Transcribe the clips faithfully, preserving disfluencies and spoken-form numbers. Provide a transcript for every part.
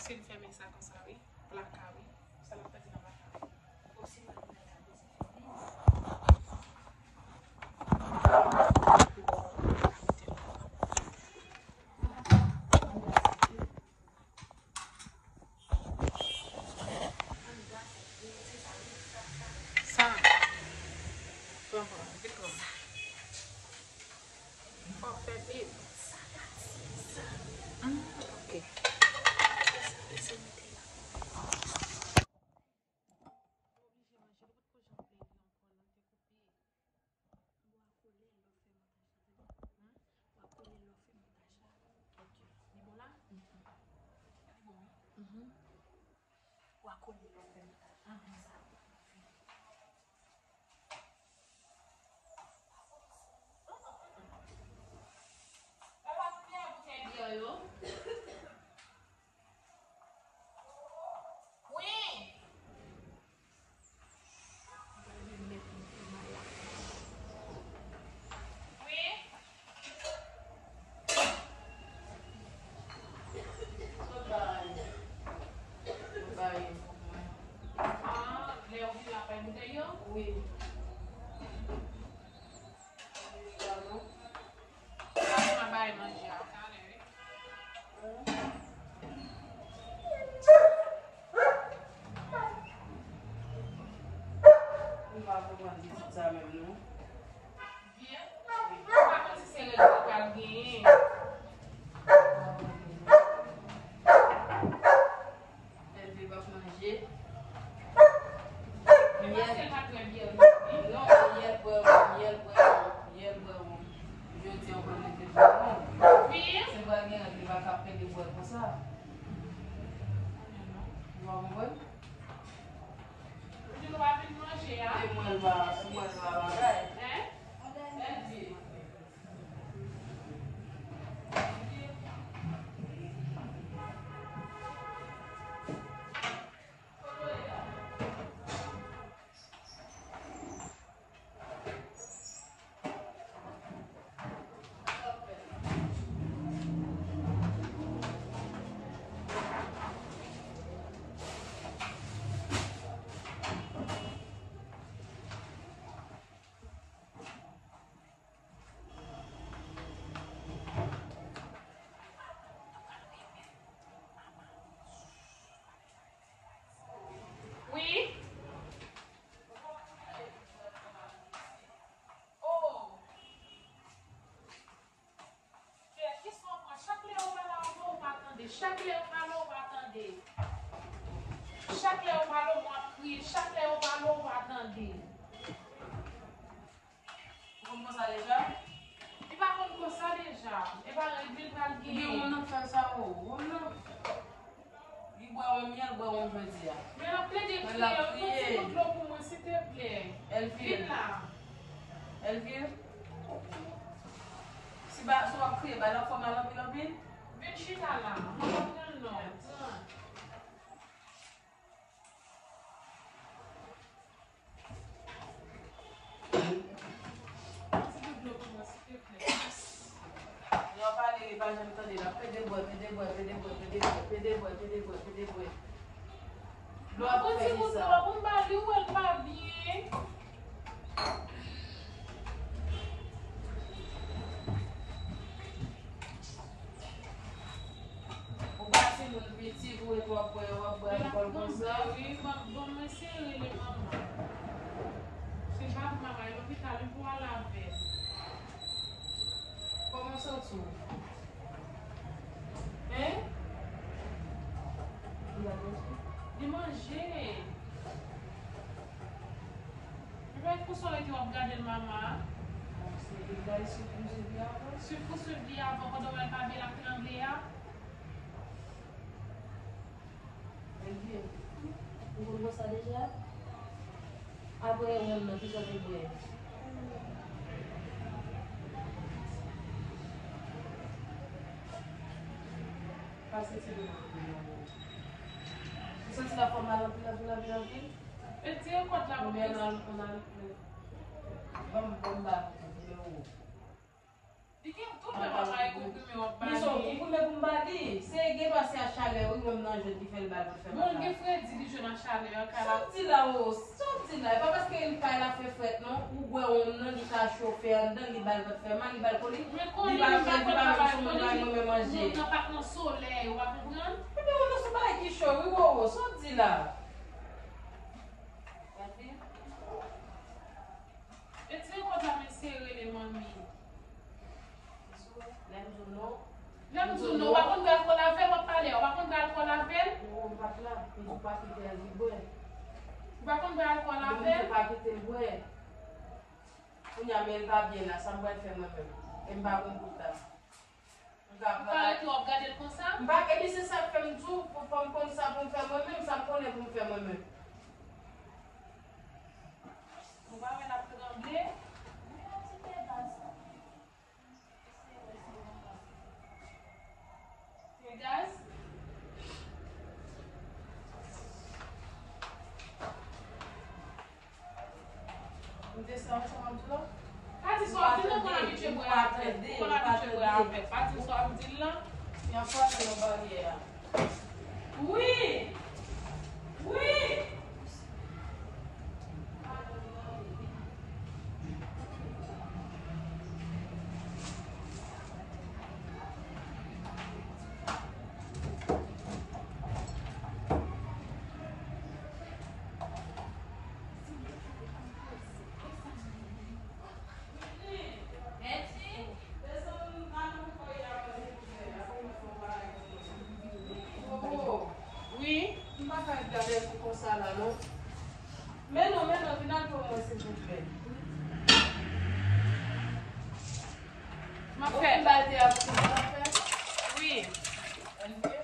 Fin fèmen sa konsa wi. Plaka wi. Sa n ap pèdi nan plaka wi. Osi mwen menm la bezwen fèmen. Sa. Pran, pran, vit pran. Fò fè vit. Hmm, ok. Wa kole lè w fè montaj la. Ahan, sa. Wi. Ah, lè ou vin la pay boutèy yo? Wi. Sa mwen bay manje a talè wi. M pa konprann pitit sa menm non. Vye, m pa konn si se règ li pral genyen. Èlvi p ap manje. E paske l pa t bwè byè wi. Non, yè l bwè wonm, yè l bwè wonm, yè l bwè wonm. Jodi a, ou konn li te bwè wonm. Wi. Se pral gen règ li pa ka pede bwè konsa. Ou pa konprann? Ou di nou pa vin manje a? E mwen l pa, e mwen l pa bagay. Hein? Èlvi. Wi. Oh. Kè, kisa w pran? Chak lè yo pale avè w, ou pa tande. Chak lè yo pale, ou pa tande. Chak lè yo pale, w ap kriye. Chak lè yo pale, ou pa tande. Ou konn konsa deja? Li pa konn konsa deja. E pa règ li l pral genyen. Ebyen, wonm nan k fè l sa, o. Wonm nan. Li bwè wonm, li al bwè wonm jodi a. Men l ap plede kriye. Yon ti bout dlo pou mwen, silteplè. Èlvi. Vin la. Èlvi. Si ba, si w ap kriye, ba l ap fè mal anpil, anpil. Vin chita la. Mwen pa pran l non. Pran. Ti bout dlo pou mwen, silteplè. Lè w pale, li pa janm tande. L ap pede bwè, pede bwè, pede bwè, pede bwè, pede bwè, pede bwè, pede bwè. Dlo ap fè li sa. Pran ti bout dlo pou m ba li, ou wè l pa byen. Ou pa timoun piti pou w ret w ap bwè, w ap bwè alkòl konsa. Wi, ban, ban mwen sere li, manman. Se pa pou mama, e lopital wi pou al avè l. Kòman w santi w? Hein? Li manje. Li pa konsa w rete w ap gade l, mama. Se li bay swiv pou swiv li avan. Swiv pou swiv li avan, pandan w wè l pa byen, l ap trangle a. Èlvi, ou konn bwè sa deja? Apre wonm nan, kisa w te bwè? Pase ti dlo pou mwen. Ou santi l ap fè w mal anpil, anpil, anpil, anpil? Retire kòd la pou mwen. Oubyen nan, nan, nan, ban m, ban m ba nou nimewo. Li gen tout Mwen se yon konprime pou m ba li. Se gen dwa se a chalè wi, mwen m nan jwèt ki fè l ba l vant fè mal la. Bon, gen fredi li jwenn a chalè an kay la. Sa w di la o, sa w di la? E pa paske li kay la fè frèt non, ou bwè wonm nan li ka chofe anndan, li ba l vant fè mal, li ba l kolik. Li pa manje, li pa menm sou manje, li pa menm manje. Moun nan pa t nan solèy, ou pa konprann? Ebyen ou nan sou bagay ki cho wi wowo, sa w di la? Gade. Retire kòd la mesye, rele manmi. Lè m di w non. Lè m di w non, ou pa konn bwè alkòl avè l, w ap pale a, ou pa konn bwè alkòl avè l? Non, m pa t la, m di w pa kite l bwè. Ou pa konn bwè alkòl avè l? M di w pa kite l bwè. Kounye a, men l pa byen la, sa m pral fè mwen menm? E m pa konn kout la. Ou pale tou, w ap gade l konsa? M pa, epi se sa k fè m di w, pou, fò m konn sa pou m fè mwen menm, sa m konnen pou m fè mwen menm. Ou pa wè l ap tranble? Gaz? M te sa, sa m ap di la? Pa di sa w ap di l nan, konn abitye bwè avè l. Konn abitye bwè avè l. Pa di sa w ap di l lan. Y ap frape nan baryè a. Wi! Wi! Wi. M pa ka gade l konsa la non. Men non, men non, vin al pran mwen silvouplè. M ap fè. Ou fin bay te a pou ti bò fè? Wi. Ann vye.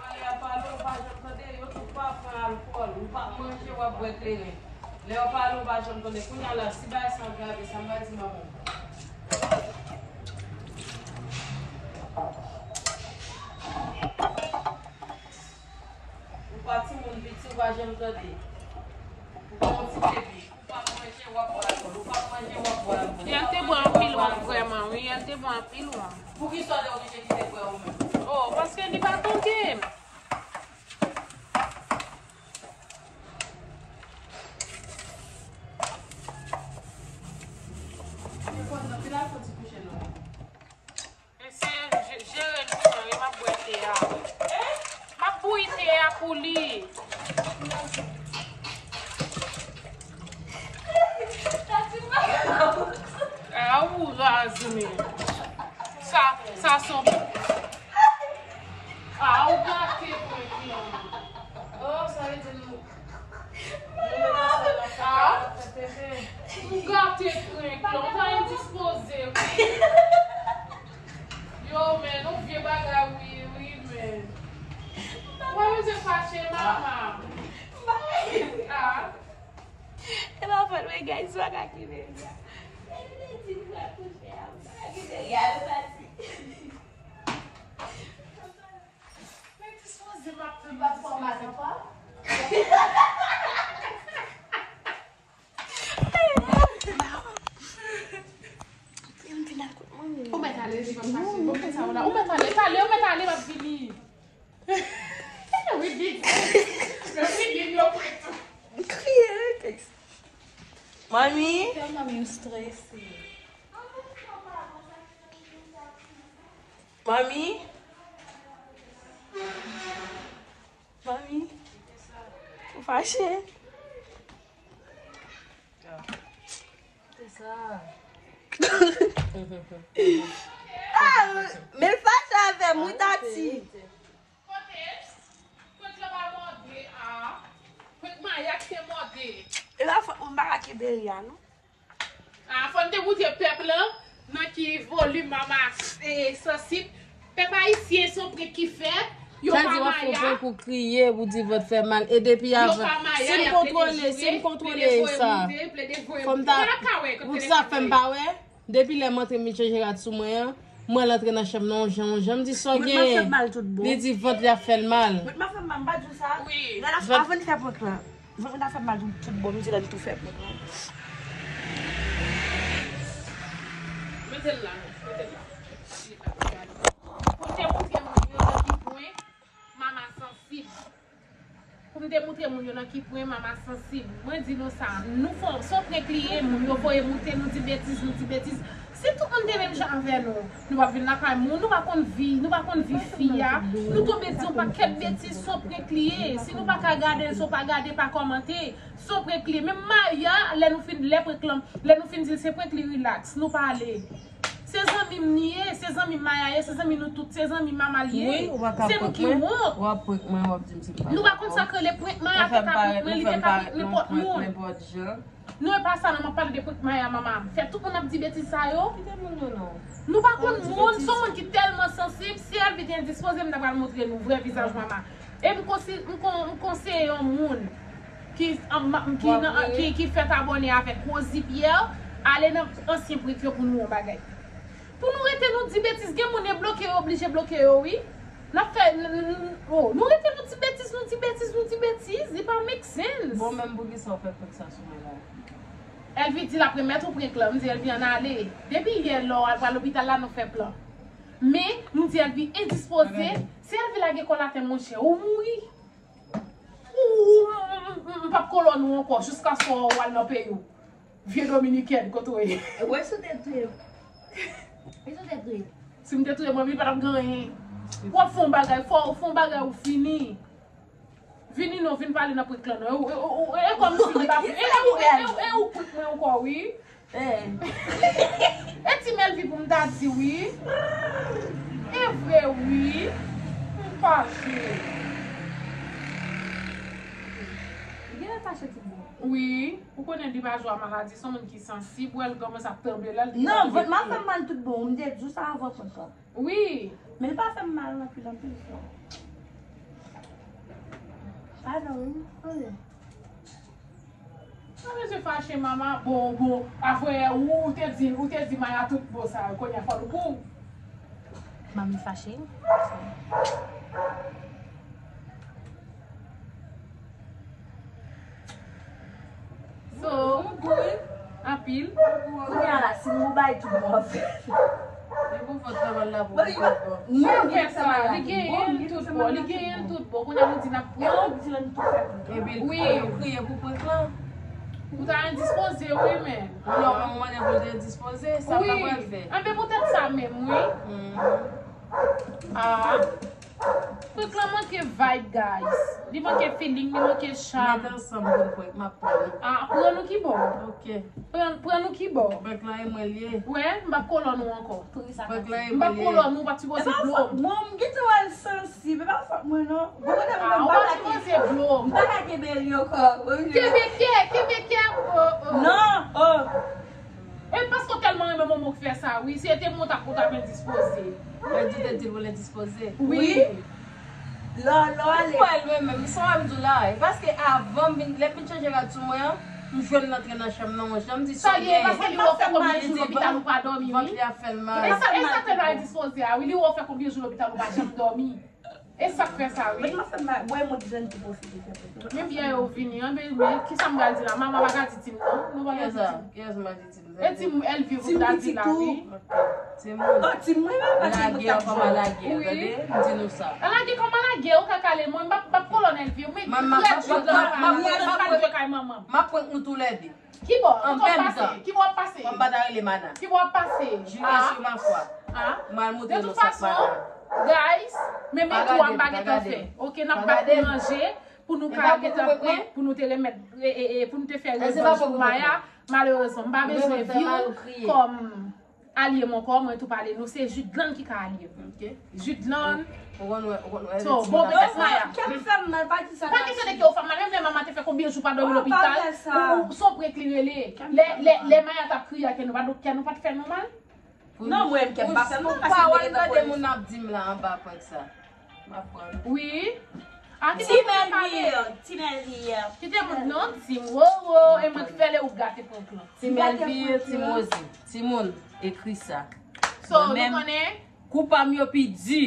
Lè yo pale, ou pa janm tande, yo tou pa pran alkòl, ou pa manje, w ap bwè kleren. Lè yo pale, ou pa janm tande. Kounye a la, si bagay sa agrave, sa m va di manman w? Ou pa timoun piti, ou pa janm tande. Ou pa yon ti bebi. Ou p ap manje, w ap bwè alkòl. Ou p ap manje, w ap bwè alkòl. Yèl te bwè anpil wonm vrèman, wi. Yèl te bwè anpil wonm. Poukisa w te oblije kite bwè ou menm? Oh, paske li pa tande m. Men kòd nan, vin al fè ti kouche non. Mesye, je-, jere l pou mwen, wi, m ap bwè te a. M ap bouyi te a pou li. A, ou raz, men. Sa, sa son. A, ou gate prank lan. Oh, sa vle di nou. Ah, ou gate prank lan, ou ta endispoze wi. Yo, men, nou vye bagay wi, wi, men. Mwen, mwen se fache, mama. Ah. E pa fòt mwen, guys, pa ka kite sa. Mwen di m pral kouche a, pa ka kite sa, nou pati. Mwen dispoze m ap fè m pa fò mal ankò. Ou mèt ale, li pa fache. Ou mèt ale, pale, ou mèt ale, m ap vini. Wi, big. Mèsi, big, yo prè tou. Kriye, rete. Manmi. Fè manmi ou strese. Manmi? Manmi? Ou fache? Ah, men l fache avè m, wi, Tati. Kote? Kote la pa mòde a? Kote mayak te mòde? E la fòt mwen pa ka kenbe ri a, non. Ah, fò n te montre pèp lan nan ki volim mama e sansib. Pèp ayisyen se yon prank ki fèt. Yo pa maya. Sa di w ap fè yon prank ou kriye, ou di vant fè mal. E depi avan, si m kontwole, si m kontwole sa, fò m ta, ou sa fè m pa wè. Depi lè m antre m chanje rad sou mwen an, mwen al antre nan chanm nan yon jan, yon jan. M di sa w gen. Li di vant li ap fè l mal. Mwen fè m mal, m pa di w sa. Wi. Avan n fè prank lan. Mwen ta fè m mal tout, tout bon, m di lè m tou fè prank lan. Mete l la, non. Mete l la. Pou m te moutre moun yo nan ki pwen mama sansib. Pou m te moutre moun yo nan ki pwen mama sansib. Mwen di nou sa, nou fè, se yon prank li ye, moun yo voye moute, nou di betiz, nou di betiz. Si tout moun te menm jan avè nou, nou p ap vin lakay moun, nou pa konn vi, nou pa konn vi fi a, nou tonbe di yon pakèt betiz, se yon prank li ye. Si nou pa ka gade l, si w pa gade, pa kòmante, se yon prank li ye. Menm Maya, lè nou fin, lè prank lan, lè nou fin di l se prank li, relax, nou pale. Se zanmi m li ye, se zanmi Maya ye, se zanmi nou tout, se zanmi mama li ye. Se nou ki wont. W ap prank mwen, w ap di m se pa. Nou pa konn sa k rele prank, Maya te ka prank mwen, li te ka prank nenpòt moun. Nou e pa sa non, m ap pale de prank Maya mama. Fè tout moun ap di betiz sa yo. Kite moun yo non. Nou pa konn moun, se yon moun ki tèlman sansib, si Elvie te endispoze, m ta pral montre nou vrè vizaj mama. E m konsi- m kon- m konseye yon moun ki, an- ma- ki, nan- ki, ki fèt abòne avèk Rosie Pierre, ale nan ansyen prank yo pou nou yon bagay. Pou nou rete nou di betiz, gen moun e bloke yo, oblije bloke yo wi. N ap fè, n- n- n- oh, nou rete nou di betiz, nou di betiz, nou di betiz, li pa make sense. Bon, menm pou kisa w fè prank sa sou mwen la? Elvie di l ap remèt ou prank lan. M di Elvie ann ale. Depi yè lè w al pral lopital la, nou fè plan. Men, m di Elvie endispoze. Si Elvie lage kò l atè, monchè, ou mouri. Ou, m p ap kolòn ou ankò jiskaske w al nan peyi w. Vye dominikèn, kote w ye? Wè si w te touye. E si w te touye? Si m te touye manmi, li pa t ap gen anyen. W ap fè yon bagay, fò w fè yon bagay ou fini. Vini non, vin pale nan prank lan non. E, e, e, e, e kòmsi li pa e, e, e, e, e ou prank mwen ankò wi. E ti Melvi pou m ta di wi. E vre wi. M fache. Li genlè fache tout bon. Wi. Ou konnen li pa jwe a maladi, se yon moun ki sansib, wè l kòmanse ap tranble la, li... Non, vant m ap fè m mal tout bon, m te di w sa avan prank lan. Wi. Men l pa fè m mal anpil anpil fò. Padon wi, anyen. Pa bezwen fache mama, bon, bon, apre ou, ou te di, ou te di Maya tout bon sa yo, kounye a fò nou pou. Manmi fache. So, anpil. Kounye a la, si nou bay tout bon ap fè. Li pou fè travay la pou ou. Mwen fè sa, li genyen l tout bon, li genyen l tout bon. Kounye a nou di n ap pran. Epi l kriye pou prank lan. Ou ta endispoze wi men. Non, mwen mande pou l te endispoze, sa m ta pral fè. Anben poutèt sa menm wi. Ah. Prank lan manke vibe, guys. Li manke feeling, li manke charm. Met ansanm pou n prank, m ap pran nou. Ah, pran nou ki bò? Ok. Pran, pran nou ki bò? Prank lan e mwen l ye. Wè, m p ap kolòn ou ankò. Prank lan e mwen l ye. M p ap kolòn ou, ou p ap sipoze blow m. Non, m gentan wè l sansib, e pa fòt mwen non. Bon, kote mwen, m pa ka kenbe l ankò. Kenbe kè, kenbe kè, oh, oh. Non, oh. E paske w tèlman renmen manman w k fè sa wi. Si se te mwen, w t ap, w t ap endispoze. Mwen di te di l pou l endispoze. Wi. Lò, lò ale. Mwen kwè l mwen menm, sa w ap di w la. E paske avan m vin, lè m vin chanje rad sou mwen an, m jwenn l antre nan chanm nan yon jan, m di sa w genyen. Sa l ye, paske li wè w fè konbyen jou lopital ou pa dòmi wi. Vant li ap fè l mal. E sa, e sa te lwa endispoze a wi, li wè w fè konbyen jou lopital ou pa janm dòmi. E sa k fè sa wi. Mwen fè mal, mwen mwen jwenn ti pwofite fè pwofite. Men byen yo vini an, men, men kisa m pral di la? Mama pa ka di Tim non. Nou pa ka di Tim. Kiyès m pa di Tim? E Tim Elvie pou ta di la wi. Tim. Oh, Tim mwen pa di pou ta di. Lage kòman lage, tande? M di nou sa. Lage kòman lage, ou ka kale mwen, m p ap kolòn Elvie. Men m ap prank nou toulède. Kibò? Kote w ap pase? Kibò w ap pase? Kòm m pa ta rele Mana. Kibò w ap pase? Jure sur ma foi. Ah. M al montre nou sa k Mana. Guys, men men tou a m pa gentan fè. Ok, n ap bat pou manje, pou nou ka gentan pran, pou nou te remèt, e, e, e, pou nou te fè rezon sou Maya. Malerezman, m pa bezwen vi w kòm alye m ankò, mwen tou pale nou, se Judlan ki ka alye m. Ok. Judlan. Ou konn wè, ou konn wè. So, bon, petèt Maya. Kè m fè m mal, pa di sa. Pa kesyon de kè w fè m mal, menm lè mama te fè konbyen jou pa dòmi lopital, ou, ou, se yon prank li rele. Lè, lè, lè Maya t ap kriye a, kè nou pa, kè nou pa t fè nou mal? Non, mwen, kè m pa fè m mal, paske m te gentan konnen. Pawòl tande moun ap di m la anba prank sa. M ap pran. Wi. Ah, kite moun pale. Ti Melvie, ti Melvie. Kite moun non, Tim, wo, wo, e mwen k fè le ou gate prank lan. Ti Melvie, Ti Rosie, timoun, ekri sa. So, nou konnen? Kou pa m yo pi di.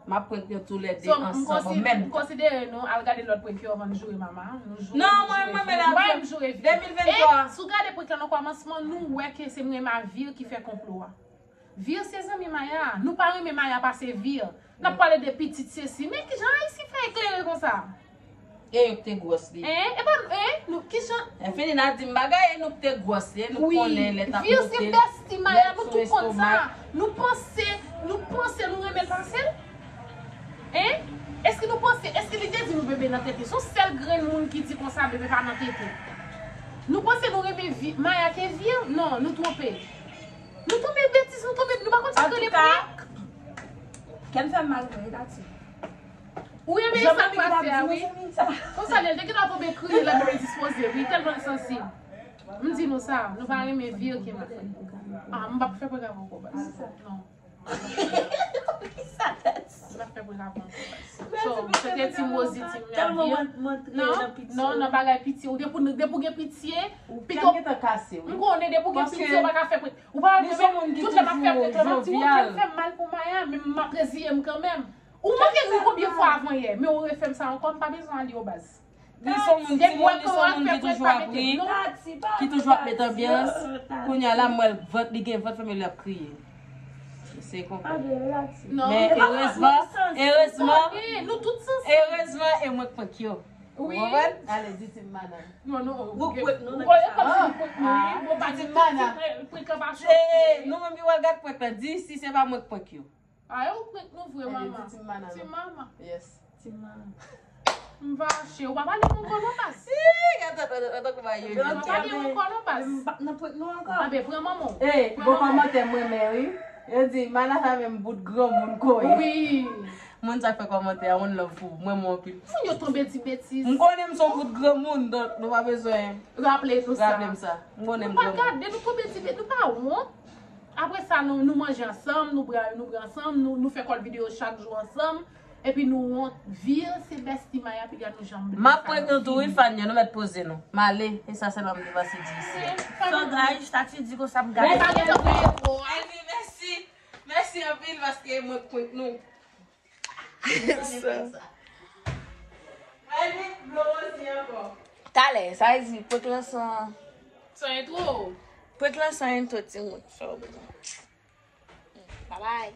M ap prank yo toulède ansanm an menm tan. M konsidere nou al gade lòt prank yo anvan n joure Mama. Nou joure, non, mwen, mwen, mwen, nou pa menm joure Vir. De mil venntwa. E si w gade prank lan nan kòmansman, nou wè ke se mwen Mama Vir ki fè konplo a. Vir se zanmi Maya. Nou pa renmen Maya pase Vir. N ap pale de pitit sesi. Men kijan Ayisyen fè eklere konsa? E yo k te gwòs li. Hein? E pa, hein? Nou, kijan? Enfinina di m bagay, e nou k te gwòs li, e nou konnen lè t ap monte. Vir se besti Maya, nou tout konn sa. Nou panse, nou panse nou renmen l pase l? Hein? Èske nou panse, èske li te di nou bebe nan tete? Se yon sèl grenn moun ki di konsa bebe pa nan tete. Nou panse nou renmen Vi-, Maya ke Vir? Non, nou twonpe. Nou tonbe betiz, nou tonbe, nou pa konn sa k rele prank. Kè m fè m mal vre, Tati. Ou renmen sa k pase a, wi. Konsa, Nel te gentan tonbe kriye, lè bebe dispoze, wi, tèlman l sansib. M di nou sa, nou pa renmen Vir ke Maya. Ah, m p ap fè prank avè w ankò, baz. Non. M p ap fè prank avè w ankò, baz. So, se te Team Rosie, Team Maya. Non, non, nan bagay pitye. Ou depi, depi w gen pitye, pito, m konnen depi w gen pitye, ou pa ka fè prank. Ou pa wè mwen menm, tout lè m ap fè prank lan, m ap di, "Mon Dieu, m fè m mal pou Maya, men m ap reziye m kanmenm." Ou manke ri konbyen fwa avan yè, men ou refè m sa ankò, m pa bezwen al yo, baz. Li se yon moun, Timoun, li se yon moun ki toujou ap ri, ki toujou ap met anbyans. Kounye a la, m wè l vant, li gen vant fèmen, l ap kriye. Se konprann. Men erezman, erezman, erezman, e mwen k prank yo. Ou konprann? Ale, di Team Mana. Non, non, ou prank nou, ou prank nou, wi. Bon, pa di Team Mana. Prank an pa cho. Eh, nou menm ki wè gad prank lan, di si se pa mwen k prank yo. A, e ou prank nou vre, Mama. Team Mana. Team Mama. Yes. Team Mama. M fache, ou pa pale m ankò non, baz. Ih, gade, gade, gade kòman yo. Ou pa pale m ankò non, baz. M p ap nan prank nou ankò. Anben, pran manman w. Eh, bon kòmantè m renmen, wi. Yo di, Mana sa menm bout granmoun ko ye. Wi. Moun sa k fè kòmantè a, one love pou ou. Mwen, mwen anpil. Moun yo tonbe di betiz. M konnen m se yon bout granmoun, donk nou pa bezwen raple nou sa. Raple m sa. M konnen m granmoun. Nou pa gade, nou tonbe di betiz, nou pa wont. Apre sa, nou, nou manje ansanm, nou bwè, nou bwè ansanm, nou, nou fè kòl videyo chak jou ansanm. Epi nou wont. Vir se besti Maya, piga nou janm bliye sa. M ap prank nou tou, wi, fan yo, nou mèt poze nou. M ale, e sa sèlman m te pase di isi a. So, guys, Tati di konsa m gade. Elvie, mèsi. Mèsi anpil paske mwen k prank nou. Sa. Elvie, blow Rosie ankò. Talè, sa vle di prank lan san. San entwo. Prank lan san entwo, timoun. So, bye bye.